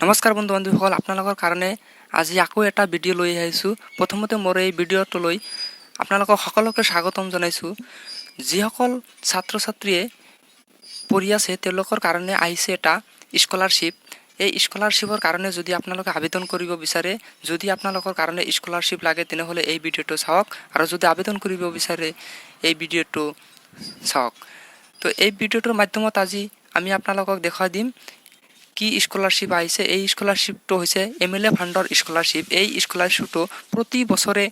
নমস্কাৰ বন্ধু বান্ধৱীসকল, আপোনালোকৰ কাৰণে আজি আকৌ এটা ভিডিঅ' লৈ আহিছোঁ। প্ৰথমতে মোৰ এই ভিডিঅ'টোলৈ আপোনালোকক সকলোকে স্বাগতম জনাইছোঁ। যিসকল ছাত্ৰ ছাত্ৰীয়ে পঢ়ি আছে, তেওঁলোকৰ কাৰণে আহিছে এটা স্কলাৰশ্বিপ। এই স্কলাৰশ্বিপৰ কাৰণে যদি আপোনালোকে আবেদন কৰিব বিচাৰে, যদি আপোনালোকৰ কাৰণে স্কলাৰশ্বিপ লাগে, তেনেহ'লে এই ভিডিঅ'টো চাওক আৰু যদি আবেদন কৰিব বিচাৰে, এই ভিডিঅ'টো চাওক। তো এই ভিডিঅ'টোৰ মাধ্যমত আজি আমি আপোনালোকক দেখুৱাই দিম কি স্কলাৰশ্বিপ আহিছে। এই স্কলাৰশ্বিপটো হৈছে এমএলএ ফাণ্ডৰ স্কলাৰশ্বিপ। এই স্কলাৰশ্বিপটো প্ৰতি বছৰে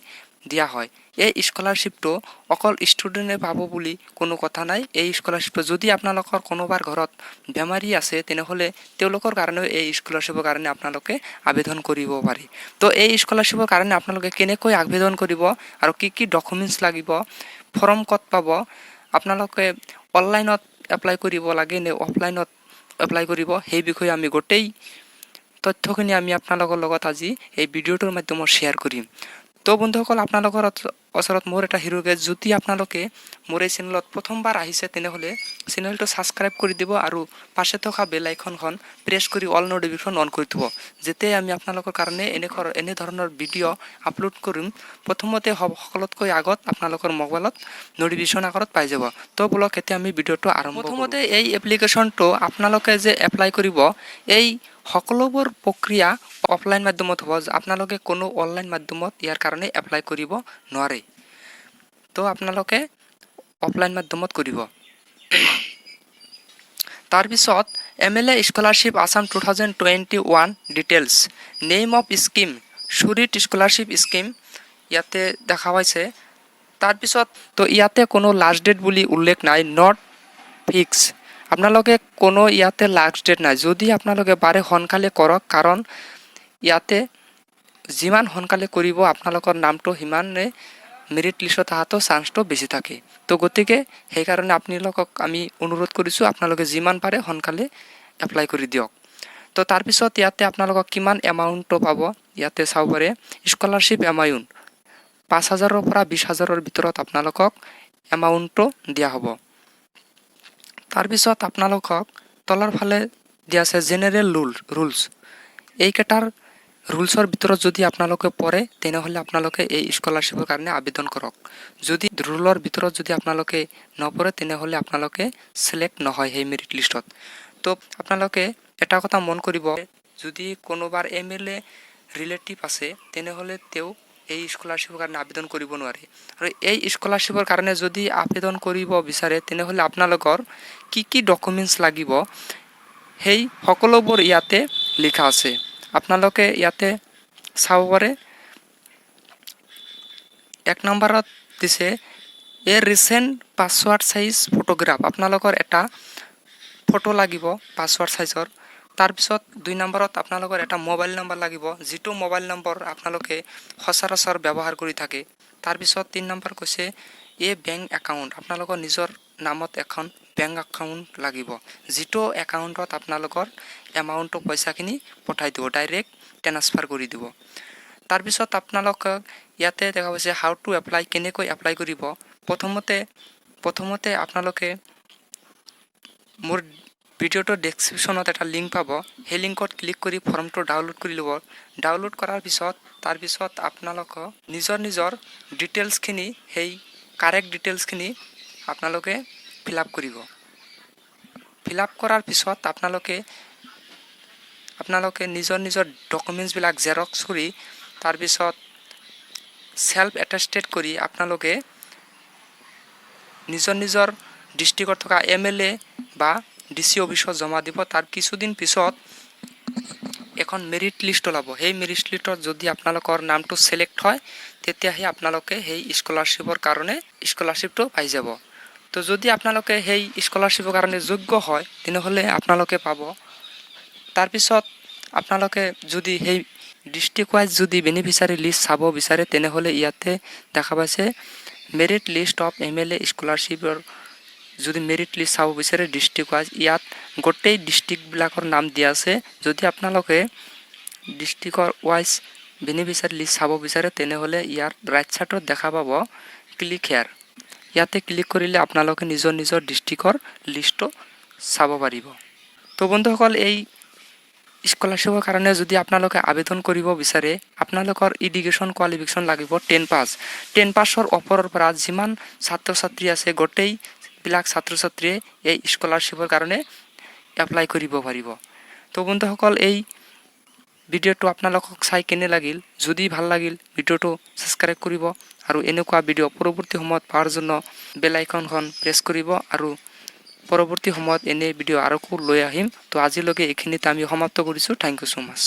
দিয়া হয়। এই স্কলাৰশ্বিপটো অকল ষ্টুডেণ্টে পাব বুলি কোনো কথা নাই। এই স্কলাৰশ্বিপটো যদি আপোনালোকৰ কোনোবাৰ ঘৰত বেমাৰী আছে, তেনেহ'লে তেওঁলোকৰ কাৰণেও এই স্কলাৰশ্বিপৰ কাৰণে আপোনালোকে আবেদন কৰিব পাৰে। তো এই স্কলাৰশ্বিপৰ কাৰণে আপোনালোকে কেনেকৈ আবেদন কৰিব আৰু কি কি ডকুমেণ্টছ লাগিব, ফৰ্ম ক'ত পাব, আপোনালোকে অনলাইনত এপ্লাই কৰিব লাগে নে অফলাইনত এপ্লাই কৰিব, সেই বিষয়ে আমি গোটেই তথ্যখিনি আমি আপোনালোকৰ লগত আজি এই ভিডিঅ'টোৰ মাধ্যমত শ্বেয়াৰ কৰিম। তো বন্ধুসকল, আপোনালোকৰ ওচৰত মোৰ এটা ৰিকুৱেষ্ট, যদি আপোনালোকে মোৰ এই চেনেলত প্ৰথমবাৰ আহিছে, তেনেহ'লে চেনেলটো ছাবস্ক্ৰাইব কৰি দিব আৰু পাশে থকা বেল আইকনখন প্ৰেছ কৰি অল নটিফিকেশ্যন অন কৰি থ'ব। যেতিয়াই আমি আপোনালোকৰ কাৰণে এনেধৰণৰ ভিডিঅ' আপলোড কৰিম, প্ৰথমতে সকলোতকৈ আগত আপোনালোকৰ মোবাইলত নটিফিকেশ্যন আকাৰত পাই যাব। তো বলক, এতিয়া আমি ভিডিঅ'টো আৰম্ভ। প্ৰথমতে এই এপ্লিকেশ্যনটো আপোনালোকে যে এপ্লাই কৰিব, এই সকলোবোৰ প্ৰক্ৰিয়া অফলাইন মাধ্যমত হ'ব। আপোনালোকে কোনো অনলাইন মাধ্যমত ইয়াৰ কাৰণে এপ্লাই কৰিব নোৱাৰে। তো আপোনালোকে অফলাইন মাধ্যমত কৰিব। তাৰপিছত MLA Scholarship Assam 2021 details, name of scheme Shurit Scholarship Scheme ইয়াতে দেখা পাইছে। তাৰপিছত তো ইয়াতে কোনো লাষ্ট ডেট বুলি উল্লেখ নাই, not fix. আপোনালোকে কোনো ইয়াতে লাষ্ট ডেট নাই। যদি আপোনালোকে পাৰে, সোনকালে কৰক, কাৰণ ইয়াতে যিমান সোনকালে কৰিব, আপোনালোকৰ নামটো সিমানে মেৰিট লিষ্টত অহাটো চান্সটো বেছি থাকে। তো গতিকে সেইকাৰণে আপোনালোকক আমি অনুৰোধ কৰিছোঁ, আপোনালোকে যিমান পাৰে সোনকালে এপ্লাই কৰি দিয়ক। তো তাৰপিছত ইয়াতে আপোনালোকক কিমান এমাউণ্টটো পাব ইয়াতে চাব পাৰে। স্কলাৰশ্বিপ এমাউণ্ট 5,000ৰ পৰা 20,000ৰ ভিতৰত আপোনালোকক এমাউণ্টটো দিয়া হ'ব। তাৰপিছত আপোনালোকক তলৰ ফালে দিয়া আছে জেনেৰেল ৰুলছ। এইকেইটাৰ ৰুলছৰ ভিতৰত যদি আপোনালোকে পৰে, তেনেহ'লে আপোনালোকে এই স্কলাৰশ্বিপৰ কাৰণে আবেদন কৰক। যদি ৰুলৰ ভিতৰত যদি আপোনালোকে নপৰে, তেনেহ'লে আপোনালোকে চিলেক্ট নহয় সেই মেৰিট লিষ্টত। তো আপোনালোকে এটা কথা মন কৰিব, যদি কোনোবাৰ এমএলএ ৰিলেটিভ আছে, তেনেহ'লে তেওঁ এই স্কলাৰশ্বিপৰ কাৰণে আবেদন কৰিব নোৱাৰে। আৰু এই স্কলাৰশ্বিপৰ কাৰণে যদি আবেদন কৰিব বিচাৰে, তেনেহ'লে আপোনালোকৰ কি কি ডকুমেণ্টছ লাগিব, সেই সকলোবোৰ ইয়াতে লিখা আছে। আপোনালোকে ইয়াতে চাব পাৰে। এক নম্বৰত দিছে a recent passport size photograph। আপোনালোকৰ এটা ফটো লাগিব পাছপ'ৰ্ট চাইজৰ। তাৰপিছত দুই নম্বৰত আপোনালোকৰ এটা মোবাইল নম্বৰ লাগিব, যিটো মোবাইল নম্বৰ আপোনালোকে সচৰাচৰ ব্যৱহাৰ কৰি থাকে। তাৰপিছত তিনি নম্বৰ কৈছে এ বেংক একাউণ্ট। আপোনালোকৰ নিজৰ নামত এখন বেংক একাউণ্ট লাগিব, যিটো একাউণ্টত আপোনালোকৰ এমাউণ্টটো, পইচাখিনি পঠাই দিব, ডাইৰেক্ট ট্ৰেন্সফাৰ কৰি দিব। তাৰপিছত আপোনালোকক ইয়াতে দেখা পাইছে how to apply, কেনেকৈ এপ্লাই কৰিব। প্ৰথমতে আপোনালোকে মোৰ ভিডিঅ'টোৰ ডেছক্ৰিপশ্যনত এটা লিংক পাব। সেই লিংকত ক্লিক কৰি ফৰ্মটো ডাউনলোড কৰি ল'ব। ডাউনলোড কৰাৰ পিছত, তাৰপিছত আপোনালোকক নিজৰ নিজৰ ডিটেইলছখিনি, সেই কাৰেক্ট ডিটেইলছখিনি আপোনালোকে ফিল আপ কৰিব। ফিল আপ কৰাৰ পিছত আপোনালোকে নিজৰ নিজৰ ডকুমেণ্টছবিলাক জেৰক্স কৰি, তাৰপিছত চেল্ফ এটেষ্টেড কৰি আপোনালোকে নিজৰ নিজৰ ডিষ্ট্ৰিক্টত থকা এমএলএ বা ডিচি অফিচত জমা দিব। তাৰ কিছুদিন পিছত এখন মেৰিট লিষ্ট ওলাব। সেই মেৰিট লিষ্টত যদি আপোনালোকৰ নামটো চিলেক্ট হয়, তেতিয়াহে আপোনালোকে সেই স্কলাৰশ্বিপৰ কাৰণে স্কলাৰশ্বিপটো পাই যাব। তো যদি আপোনালোকে সেই স্কলাৰশ্বিপৰ কাৰণে যোগ্য হয়, তেনেহ'লে আপোনালোকে পাব। তাৰপিছত আপোনালোকে যদি সেই ডিষ্ট্ৰিক্ট ৱাইজ যদি বেনিফিচাৰী লিষ্ট চাব বিচাৰে, তেনেহ'লে ইয়াতে দেখা পাইছে মেৰিট লিষ্ট অফ এমএলএ স্কলাৰশ্বিপৰ। যদি মেৰিট লিষ্ট চাব বিচাৰে ডিষ্ট্ৰিক্ট ৱাইজ, ইয়াত গোটেই ডিষ্ট্ৰিক্টবিলাকৰ নাম দিয়া আছে। যদি আপোনালোকে ডিষ্ট্ৰিক্টৰ ৱাইজ বেনিফিচাৰী লিষ্ট চাব বিচাৰে, তেনেহ'লে ইয়াৰ ৰাইট ছাইডত দেখা পাব ক্লিক হেয়াৰ। ইয়াতে ক্লিক কৰিলে আপোনালোকে নিজৰ নিজৰ ডিষ্ট্ৰিক্টৰ লিষ্টটো চাব পাৰিব। তো বন্ধুসকল, এই স্কলাৰশ্বিপৰ কাৰণে যদি আপোনালোকে আবেদন কৰিব বিচাৰে, আপোনালোকৰ এডুকেশ্যন কোৱালিফিকেশ্যন লাগিব 10 পাছ। 10 পাছৰ ওপৰৰ পৰা যিমান ছাত্ৰ ছাত্ৰী আছে, গোটেইবিলাক ছাত্ৰ ছাত্ৰীয়ে এই স্কলাৰশ্বিপৰ কাৰণে এপ্লাই কৰিব পাৰিব। তো বন্ধুসকল, এই ভিডিঅ'টো আপোনালোকক চাই কেনে লাগিল? যদি ভাল লাগিল, ভিডিঅ'টো ছাবস্ক্ৰাইব কৰিব আৰু এনেকুৱা ভিডিঅ' পৰৱৰ্তী সময়ত পোৱাৰ জন্য বেল আইকনখন প্ৰেছ কৰিব আৰু পৰৱৰ্তী সময়ত এনে ভিডিঅ' আৰু লৈ আহিম। তো আজিলৈকে এইখিনিতে আমি সমাপ্ত কৰিছোঁ। Thank you so much.